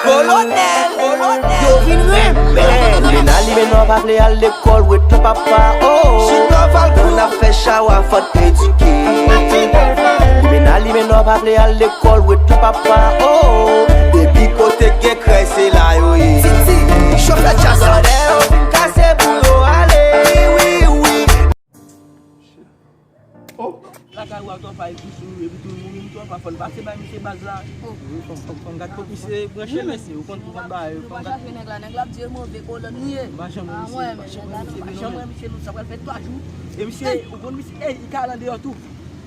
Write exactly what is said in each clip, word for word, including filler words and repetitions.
Kolonèl, kolonèl, yo vin renmen. Limena, limena, pa vle al lekòl, wè tan papa, oh. Chita Falcon. Tan ap fè chawa, fò n edike. Limena, limena, pa vle al lekòl, wè tan papa, oh. Depi kote gen krèy, se la yo ye. Titi, chofè djaz la. Lè yo fin kase pou yo ale, wi, wi. Oh. Lakay ou a twòp ay pou sou, epi tou mouri m twòp a fò n pase bay misye baz la. Wi, fò n, fò n, fò n gad kot misye branche, mesye. Ou konn, ou konn bagay yo, fò n gad. Nou pa chache nèg la, nèg la ap di e move kolòn li ye. M pa janm wè misye, m pa janm wè misye, m pa janm wè misye, nou sa pral fè twa jou. E misye, ou konn misye, ey, li ka al andeyò tou.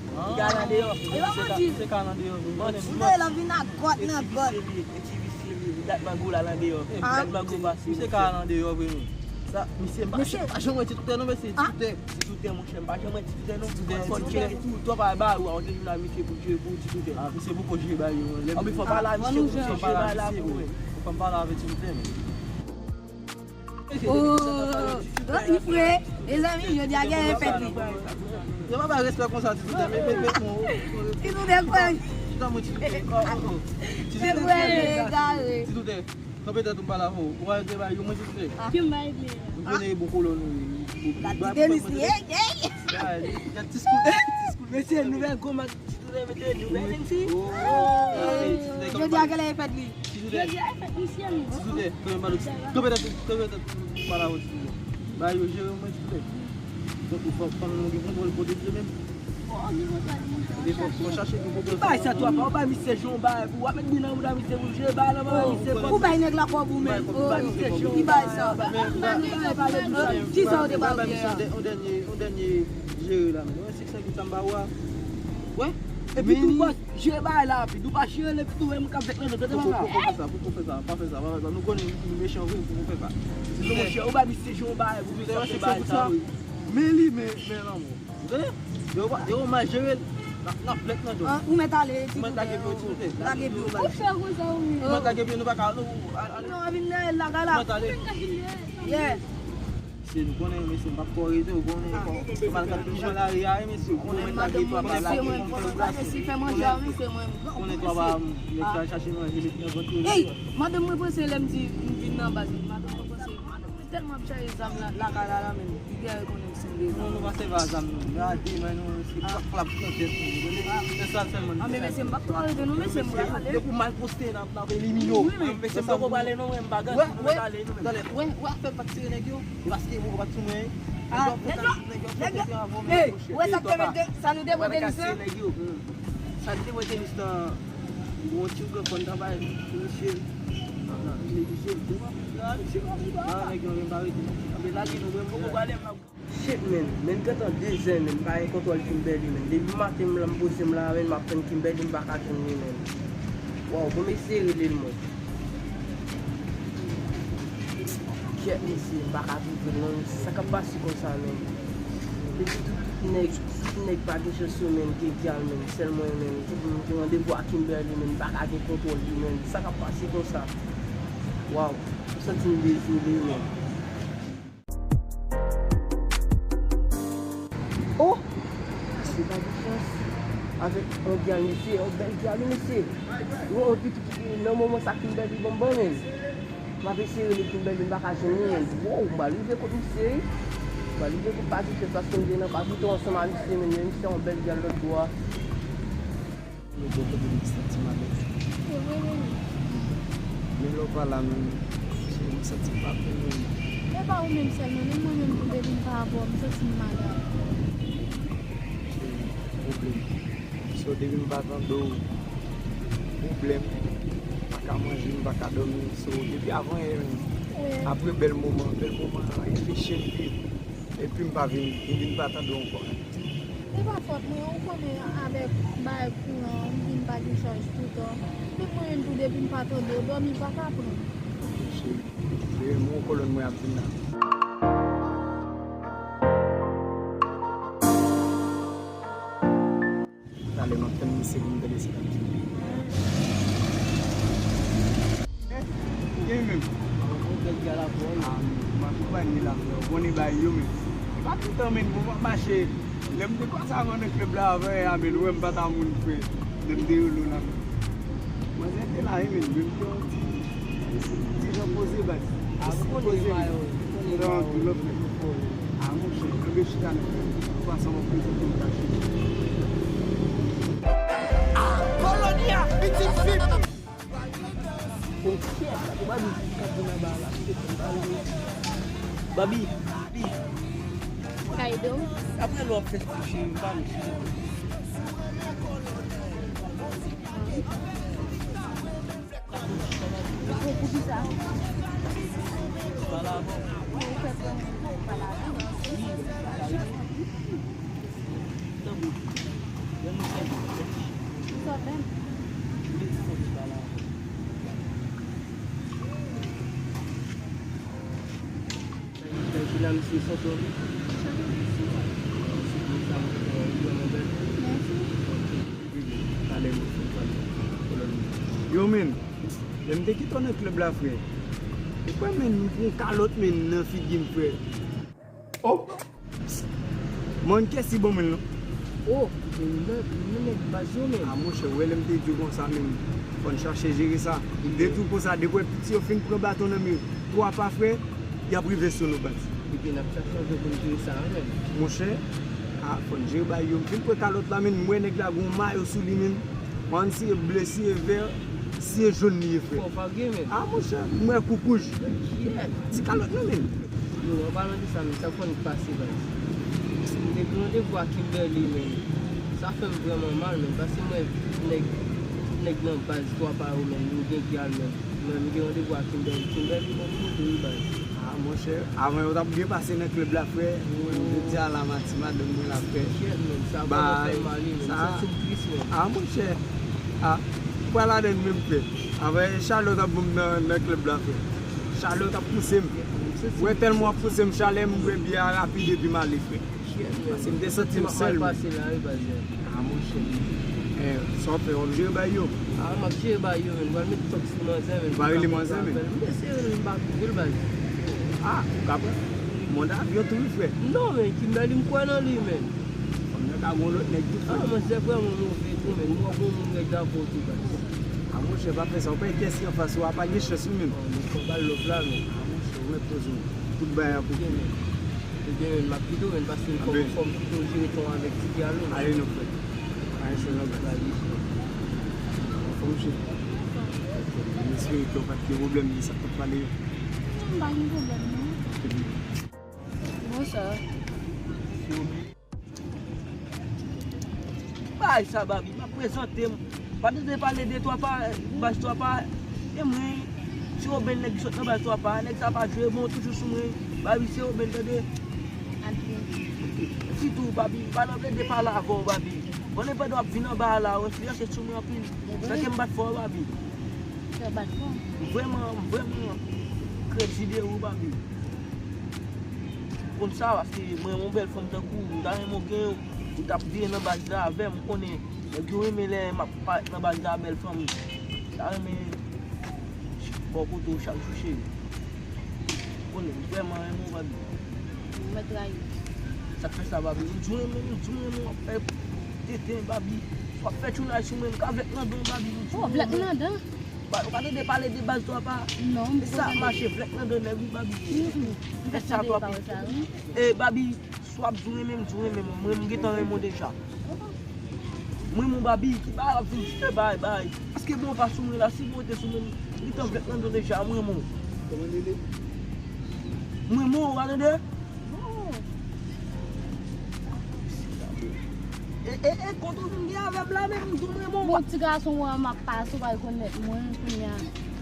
Li ka al andeyò. Misye ka, misye ka al andeyò. Ou de la vin a gòt nan gòt. E ti visye li ye, e ti visye li ye. Dat mango la al andeyò. Dat mango pase. Misye ka al andeyò vre, men. Sa, misye, m pa, pa janm wè ti toutè non, mesye, ti toutè. Ti toutè, monchè, m pa janm wè ti toutè non. Ti toutè, ti toutè. Fò n tcheke tou, twòp bagay ba ou, a, on te vin la, misye pou jwe, pou ti toutè. Ah, misye poko jwe ba yo. Anben, fò pale a misye, pou misye jwe ba la pou mwen. Fò m pale avè ti toutè, men. Oh, oh, li fre. Mezanmi, jodi a gen fèt li. Yo pa bay respè konsa, ti toutè, men, men, men, non. Ti toutè kwè. Chita mwen, ti toutè. Oh, oh, oh. Ti toutè, egare. Ti toutè. Kanpe tèt ou m pale avè w. Ou pa gen bagay yo mwen ti frè. Ki m bay li? M konnen e bon kolòn ou ye. Gad ti Denis li, ey, ey. Gad ti scout, ti scout. Mesye, nouvèl gwo mak ti toutè mete nouvèl M C. Oh, jodi a kèlè e fèt li? Jodi a e fèt misye, wi. Ti toutè, kanpe m pale w, kanpe tèt ou m pale avè w ti toutè. Bagay yo jere mwen ti frè. Donk ou fò, fò nou gen kontwòl kote l ye menm. Ki bagay sa tou, apa, ou bay misye jan w bay pou w ap met bri nan mouda misye pou l jwe bay la, bay misye. Ou bay nèg la kòb ou menm. Ou bay misye jan w bay sa. Ki sa w te bay ou yè a? Yon dènye, yon dènye jere la, men. Wè, se sa ki sa m ba ou a. Wè? Epi tou, bòs, jere bay la, epi tou pa jere l, epi tou wè moun k ap vèk nan dòt, tande papa. Poko fè sa, poko fè sa, pa fè sa, pa fè sa. Nou konnen nou mechan vre, poko fè sa. Monchè, ou bay misye jan w bay pou misye ap fè bay sa, wi. Men li, men, men lanmò. Ou tande? Yo, yo mal jere l. N ap, n ap plent nan djòl. Ah, ou mèt ale, ti toutè. Ou mèt lage pye w, ti toutè. Lage pye w, baz. Ou fè konsa, wi. Ou mèt lage pye w, nou pa ka, nou, a, a, nou a vin dèyè l la, gala. Ou mèt ale. Yeah. Se nou konnen, mesye, m p ap twò rete, ou konnen, fò, fò mal gad pijan lari a, mesye, ou konnen, mèt lage pye w, pa lage pye w, fè manje a, mesye, mwen. Konnen twò pa, nèg sa chache manje, met nan vant yo. Ey, madanm mwen panse lè m di m vin nan baz, madanm mwen panse, madanm mwen tèlman ap chaje zam la, lakay la, la, men. Piga yo konnen m sanble. Non, nou pa sèvi a zam, non. Nou a de men nou, se klap, klap nan tèt nou, nou konnen. Se sa sèlman nou. Ah, men mesye, m p ap twò rete, non, mesye, m pral ale. Depi w mal poste, n ap, n ap elimine w. Wi, men. Mesye, m poko prale, non, mwen, m pa gen, m pral ale, non, men. Wè, wè, afè m pa t tire nèg yo, e paske m pa t sou mwen. Ah, nèg yo, nèg yo, ey, wè sa k te mete, sa nou te mete, misye? Sa nou te mete, misye, yon ti grenn fòn travay pou misye. Nan, nan, misye, misye, misye, ah, nèg yo menm pa rete, non. Anben, lage nou, mwen, m poko prale, m ap Shit, man. Men gentan de zè, man. Pa gen kontwòl Kimberly, man. Depi maten m la, m poze m la, man, m ap tann Kimberly, m pa ka jwenn li, man. Waw, bon, m eseye rele l, mwen. Kyèt, mesye, m pa ka twouve l, non. Sa k ap pase konsa, man? Depi tout, tout nèg, tout nèg pa gen chans yo, man, gen gyal, man. Sèl mwen, man. Tout moun gen randevou ak Kimberly, man. M pa ka gen kontwòl li, man. Sa k ap pase konsa? Waw, m santi m dezole, man. Oh! Misye pa gen chans. Avèk yon gyal, mesye, yon bèl gyal, wi, mesye. Yon, yon pitit ki nan moman sa Kimberly ban m ban, men. M ap eseye rele Kimberly, m pa ka jwenn li, men. Wow, m pral rive kot misye, wi. M pral rive kot pa gen chans paske m te nan pa pito ansanm a misye, men, men misye yon bèl gyal lòt bò a. Mwen bò kote m santi m alèz. Se vre, wi. Men lè w pa la menm, m santi m pa byen menm. E pa ou menm sèlman, menm mwen menm tou depi m pa avè w, m santi m mal. Se pwoblèm. So, depi m pa tande w, pwoblèm. M pa ka manje, m pa ka dòmi. So, depi avan yè menm. Wi. Apre bèl moman, bèl moman an, reflechi anpil. Epi m pa vin, m vin pa tande w ankò. Se pa fòt mwen, ou konnen avèk bagay kouran, m vin pa gen chaj toutan. Menm mwen menm tou, depi m pa tande w, dòmi pa ka pran m. Se, se mwen kolòn mwen ap vin la. Talè m ap tann misye pou m tande sa l ap di. Gen menm. Yon bèl gala pou ou. Ah, m akonpanye la, frè. Ou konnen bagay yo, men. Pa toutan, men, bon, m ap mache. Lè m te kòmanse avan nan klèb la, avan, a, men, ou wè m pa ta moun, frè. Lè m te rele w la, men. Manzè te Ay, men, menm ke yon ti, ti jan poze, baz. Ti jan poze, wi. Nan antoulòp, men. A, monchè, kanpe chita nèt, wi. Ou pase yon prezante m kache. Apolonia, pitit fi. Bon, kiyès la? Pou Babi ki kanpe nan ba la. Babi. Babi. Kay do. Apre lè w ap fè kouche, m pa m. Kay chita, misye sot wi. Mèsi. Yo, men, lè m te kite w nan klèb la, frè, ou kwè, men, m pran kalòt, men, nan figi m, frè. Oh! Mwen kèsi bon moun, non. Oh, men, men, men nèg baz yo, men. A, monchè, ou wè lè m te di w konsa, men, fò n chache jere sa. De tou konsa, depi w wè piti yo fin pran baton nan men twa pa, frè, y ap rive sou nou, baz. Ebyen, n ap chache yon jan pou n jere sa, wi, men. Monchè, a, fò n jere bagay yo. M fin pran kalòt la, men, m wè nèg la gon mayo sou li, men. Mwen, si e ble, si e vè, si e jòn li ye, frè. Fò pa gen, men. A, monchè, m wè koukouj. Ti kalòt, non, men. Yo, an palan de sa, men, sa fò n pase, baz. M te gen randevou ak Kimberly, men. Sa fè m vrèman mal, men. Paske mwen, nèg, nèg nan baz twa pa yo, men, yo gen gyal, men. Mwen, m gen randevou ak Kimberly. Kimberly, bon kote, wi, baz. A, monchè, avan yo t ap byen pase nan klèb la, frè. Jodi a la, mati madanm mwen la, frè. Kèt, men, sa vrèman fè m mal, wi, men. M santi m tris, men. A, monchè. A, m pa ladann menm, frè. Avan, chalè w t ap ban m nan, nan klèb la, frè. Chalè w t ap pouse m. Wè, tèlman w ap pouse m, chalè m bwè byè a rapid epi m ale, frè. Paske m te santi m sèl, men. A, monchè. Eh, sa w ap fè, w ap jere bay yo? A, m ap jere bay yo, men. M pral met tòk sou manzè, men. Ou pa rele manzè, men? M eseye rele l, m pa twouve l, baz. A, ou ka pran mond avyon tou, wi, frè. Non, men, Kimberly, m kwè nan li, men. Fanm nan ka gon lòt nèg tou, frè. A, manzè vrèman move tou, men. M wè gon moun rèd avè w tou, baz. A, monchè, pa fè sa. Ou pa kèsi anfas ou a, pa gen chans, wi, men. An, men, fò ba l love la, men. A, monchè, ou mèt poze w. Tout bagay an pou. Ebyen, men, m ap kite w, men, paske fò m, fò m kite w jere tan w avèk ti Dialo. Ale non, frè. Pa gen chòz ankò. Anfòm, cheri? M espere ke w pa t gen pwoblèm, men sa k t ap pale yo. Non, m pa gen pwoblèm, non. Bonswa. Bay sa, Babi, m ap prezante m. Pa tande pale de twa pa, baz twa pa. E mwen, se Oben nèg ki sot nan baz twa pa. Nèg sa pa jwe, bon, toujou sou mwen. Babi, se Oben, tande. Sitou, Babi, pa nan plede pale avè w, Babi. Konnen pandan w ap vin anba a la, w enfliyanse sou mwen anpil. Sa ke m bat fò, Babi. Sa bat fò? M vrèman, m vrèman kredi de ou, Babi. Konn sa, paske mwen, yon bèl fanm tankou w, m ta renmen w gen, ou t ap vire nan baz la avè m, ou konnen, nèg yo renmen lè m ap parèt nan baz la, bèl fanm. M ta renmen bò kote w chak jou, cheri. Ou konnen, m vrèman renmen w, Babi. Ou mèt rayi. Sa k fè sa, Babi? M di w renmen m, m di w renmen w, w ap fè tenten, Babi. W ap fè tchounay sou mwen, m ka vlèk nan dan w, Babi, m di w renmen m. Oh, vlèk nan dan? Ba, ou pa tande pale de baz twa pa? Non, m poko tande. E sa ap mache vlèk nan do nèg wi, Babi. Mm, mm. M fèk tande pawòl sa, wi. E, Babi, si w ap di w renmen m, di w renmen m. Mwen, m gentan renmen w deja. Mwen, mon Babi, ki pa ap vin fè bay, bay. Paske bon, pa sou mwen la, si bon te sou mwen, m gentan vlèk nan do deja, mwen, mon. Kòman li ye? Mwen, mon, ou pa tande? E, e, e, kont ou vin gen avè m la menm, m di w m renmen w. Bon, ti gason, wè m ap pase, ou pa rekonèt mwen, kounye a,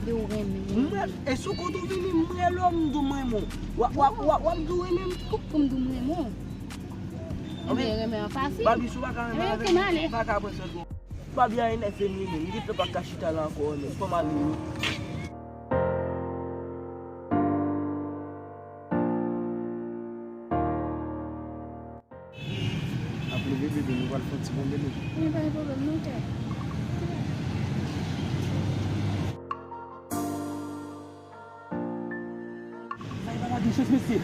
de ou renmen. Mwen, e sou kont ou vini, m rele w, m di w m renmen w. W ap, w ap, w ap, w ap di w renmen m. Pou, pou m di w m renmen w. Ebyen, renmen an fasil. Babi, si w pa ka renmen avè m, m pa ka pran sèl bon. Babi a enève m wi, men m gentan pa ka chita la ankò, men fò m ale wi. Ap leve bebe, nou pral fè yon ti bon bebe. Men pa gen pwoblèm non, chè. Sa e pa lage chans, mesye.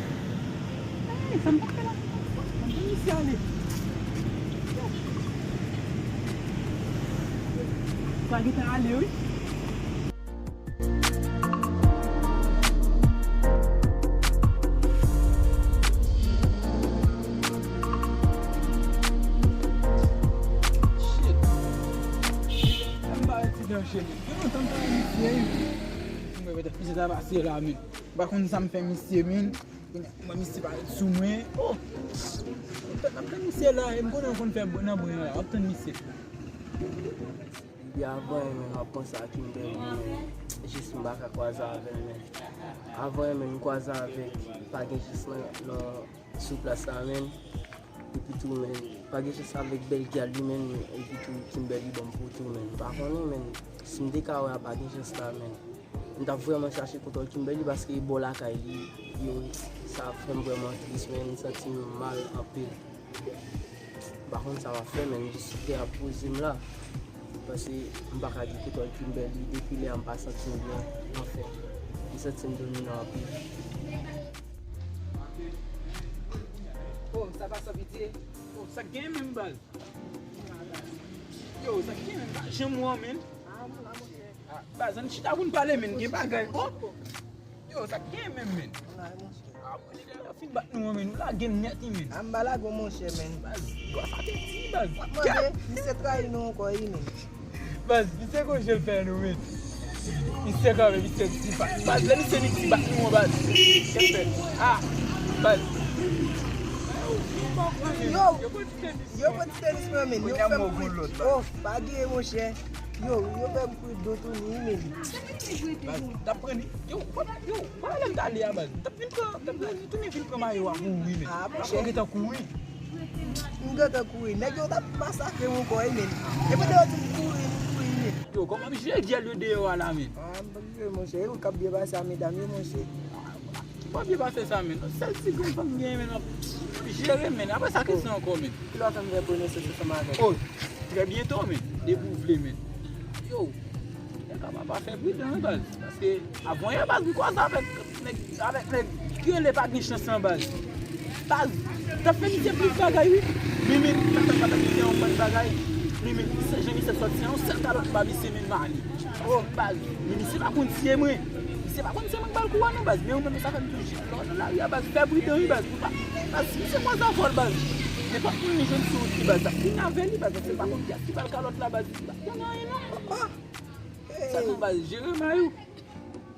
Ey, sa m t ap fè la? Ann ban misye ale. Sa gentan ale, wi. Yon cheri. Gen lontan m pa wè misye, wi. Mwen, petèt misye ta pase la, men. M pa konn sa m fè misye, men. Kounye a, mwen, misye parèt sou mwen. Oh! M ap tann misye la, e m konnen w konn fè nan bren an la. W ap tann misye. Depi avan, men, m ap panse a Kimberly, men. Jis m pa ka kwaze avè l, men. Avan, men, m kwaze avèk pa gen jis nan, nan sou plas la, men. Epi tou, men, pa gen chans avèk bèl gyal li, men. Epi tou, Kimberly ban m poto, men. M pa konnen, men, si m te ka wè a pa gen chans la, men. M t ap vrèman chache kontwòl Kimberly paske e bò lakay li, yo, sa fè m vrèman tris, men. M santi m mal anpil. M pa konn sa m ap fè, men. M jis te ap poze m la. Paske m pa ka gen kontwòl Kimberly depi lè a m pa santi m byen, anfen. M santi m domine anpil. Oh, sa pa san pitye. Oh, sa k gen menm baz? Yo, sa k gen menm? Pa janm wè w, men. Ah, baz, ann chita pou n pale, men. Gen bagay. Oh! Yo, sa k gen menm, men? Ah, mwen, nèg la fin bat nou an, men. Nou lage n nèt, wi, men. Ah, m pa lage w, monchè, men. Baz, kò sa te di, baz. W ap mande, misye trayi nou ankò, wi, men. Baz, misye gon je l fè nou, men. Misye kanpe, misye di pa. Baz, lè misye di bat nou an, baz. Kèt fè. Ah, baz. Yo, yo pran ti tenis mwen, men. Yo fè m kwit. Oh, pa gen, monchè. Yo, yo fè m kwit do touni, men. Baz, t ap pran li. Yo, yo, pa lè m t ale a, baz. T ap vin pran, t ap vin tounen vin pran mayo a kouri, men. Ah, monchè. Ap gentan kouri. M gentan kouri. Nèg yo t ap masakre m ankò, wi, men. E pandan yo di m kouri, m kouri, men. Yo, kòman m jwe gyèl yo deyò a la, men? Ah, m pa jwe, monchè. E ou k ap byen pase a medam yo, monchè. M pa byen pase sa, men. Sèl ti grenn fanm m genyen, men, m ap jere, men. Apre sa, ki sa ankò, men? Kilè w ap fè m fè konesans ansanm avè l? Oh, trè byento, men. Depi w vle, men. Yo, nèg la pa fè pridan, wi, baz. Paske avan yè, baz, m kwaze avèk nèg, avèk nèg ki rele pa gen chans lan, baz. Baz, t ap fè misye plis bagay, wi. Limit, t ap fè, t ap fè misye yon bann bagay. Limit, misye, jan misye sòti, se yon sèl kalòt m ba misye, men, m ale. Oh, baz, men misye pa konn si e mwen. Misye pa konn si e mwen k ba l kou a, non, baz. Men ou menm, sa fè m toujou lè w nan lari a, baz. Fè pridan, wi, baz. Pou pa, baz, si misye kwaze avè w, baz. Nenpòt moun li jwenn sou wout li, baz, l ap fini avè li, baz. Paske l pa konn kiyès ki ba l kalòt la, baz. Li pa gen anyen, non. Ah. Sa k gen, baz, jere may ou.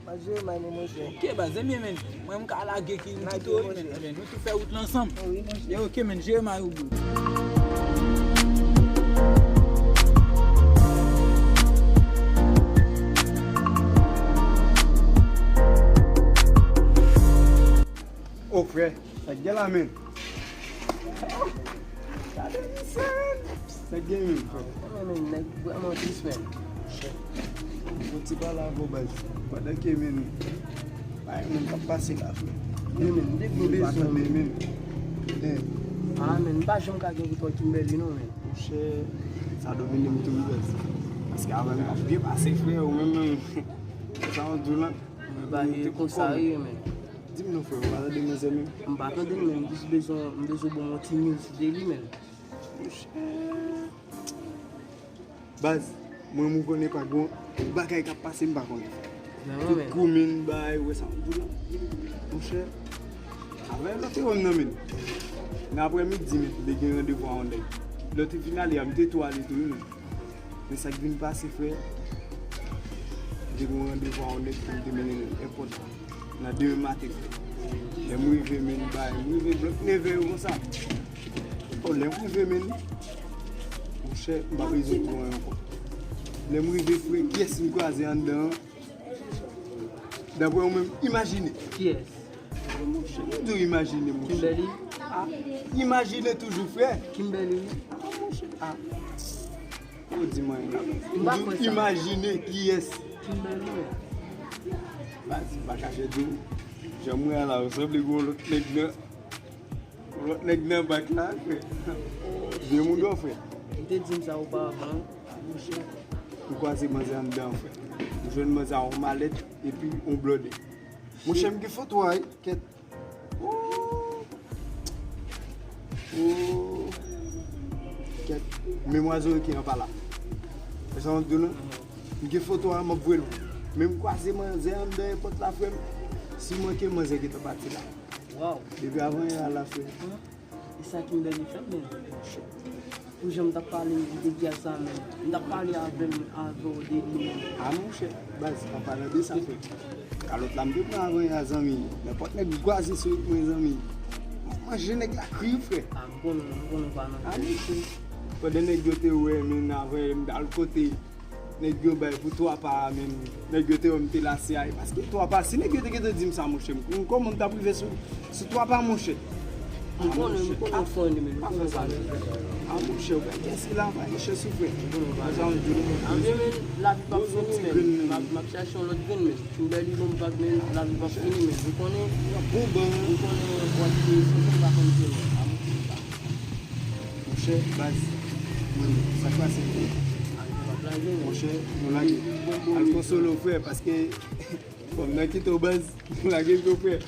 Pa jere may mwen, monchè. Ok, baz, ebyen, men, mwen, m ka lage ki m kite w, men, ebyen, nou tou fè wout la ansanm. Wi, monchè. Ebyen, ok, men, jere may ou, bro. Oh, frè, sa k gen la, men? Gade misye, men. Sa k gen menm, frè? Mwen menm, nèg vrèman tris, men. Yon ti pale avè w, baz. Pandan ke, men, pa yon moun k ap pase la, frè. Wi, men, m te gen bezwen, men. Ah, men, m pa janm ka gen kontwòl Kimberly, non, men. Monchè, sa domine m tou, wi, baz. Paske avè m t ap byen pase, frè, ou menm, menm. Sa w di w la. Bagay konsa, wi, men. Di m non, frè, ou pa tande manzè menm? M pa tande l, men m jis bezwen, m bezwen bon yon ti news de li, men. Monchè. Baz, mwen, m konnen pa gon bagay k ap pase, m pa konnen. Tout komin, bay, ou wè sa m di w la. Monchè, avè lòt te wè m nan, men. Nan aprè midi, men, li gen randevou a yon nèg. Lè te fin ale a, m te tou ale tou, wi, men. Men sa k vin pase, frè, m te gen yon randevou a yon nèg pou m te mennen l èpòt nan demen maten, frè. Lè m rive, men, bay, m rive blòk nevè yo konsa. Oh, lè m rive, men, monchè, m pa bezwen di w anyen ankò. Lè m rive, frè, kiyès m kwaze anndan an? Daprè ou menm, imajine. Kiyès? Monchè, m di w imajine, monchè. Kimberly? Ah, imajine toujou, frè. Kimberly? Ah, monchè, ah. Ou di mwen, m di w imajine kiyès. Kimberly, wi. Baz, m pa kache di w. Jan m wè a la, ou sanble gon lòt nèg nan. Lòt nèg nan bak la, frè. Vye moun yo, frè. Ou te di m sa oparavan, monchè. M kwaze manzè anndan, frè. M jwenn manzè a yon malèt epi yon blòdè. Monchè, m gen foto a, wi, kèt. Oh. Oh. Kèt. Memwa Zoreken an pa la. Wè sa m ap di w la? M gen foto a, m ap voye l. Men m kwaze manzè anndan èpòt la, frè m. Si manke, manzè gentan pati la. Waw. Depi avan yè a la, frè. E sa Kimberly fè m, men. Jan m t ap pale de Giazza menm. M t ap pale avè l, avè w de li menm. A monchè, baz, pa pale de sa, frè. Kalòt la, m te pran avè a, zanmi. Nenpòt nèg gwaze sou mwen, zanmi. M ap manje nèg la kri, frè. A, m konnen, m konnen w pa nan. A monchè. Pandan nèg yo te wè, men avè m t al kote nèg yo bay pou twa pa a, men nèg yo te wè m te lase a. E paske twa pa, si nèg yo te gentan di m sa, monchè, m, kòman m t ap rive sou, sou twa pa, monchè? M konnen, m konnen w fò ennmi, m konnen w pa nan. A monchè, w pa kèse la, pa kèse soufrè. M konnen w pa nan. Anben, men, lavi p ap fini, men. M ap, m ap chache yon lòt grenn, men. Kimberly bon bag, men, lavi p ap fini, men. M konnen, Bon ban. m konnen w ap fini, m pa konn fini. A monchè, m pa. Monchè, baz, mwen, sa k pase? A, m ap lage, men. Monchè, nou lage. Al konsole w, frè, paske fò m nan kite w, baz. Nou lage, frè.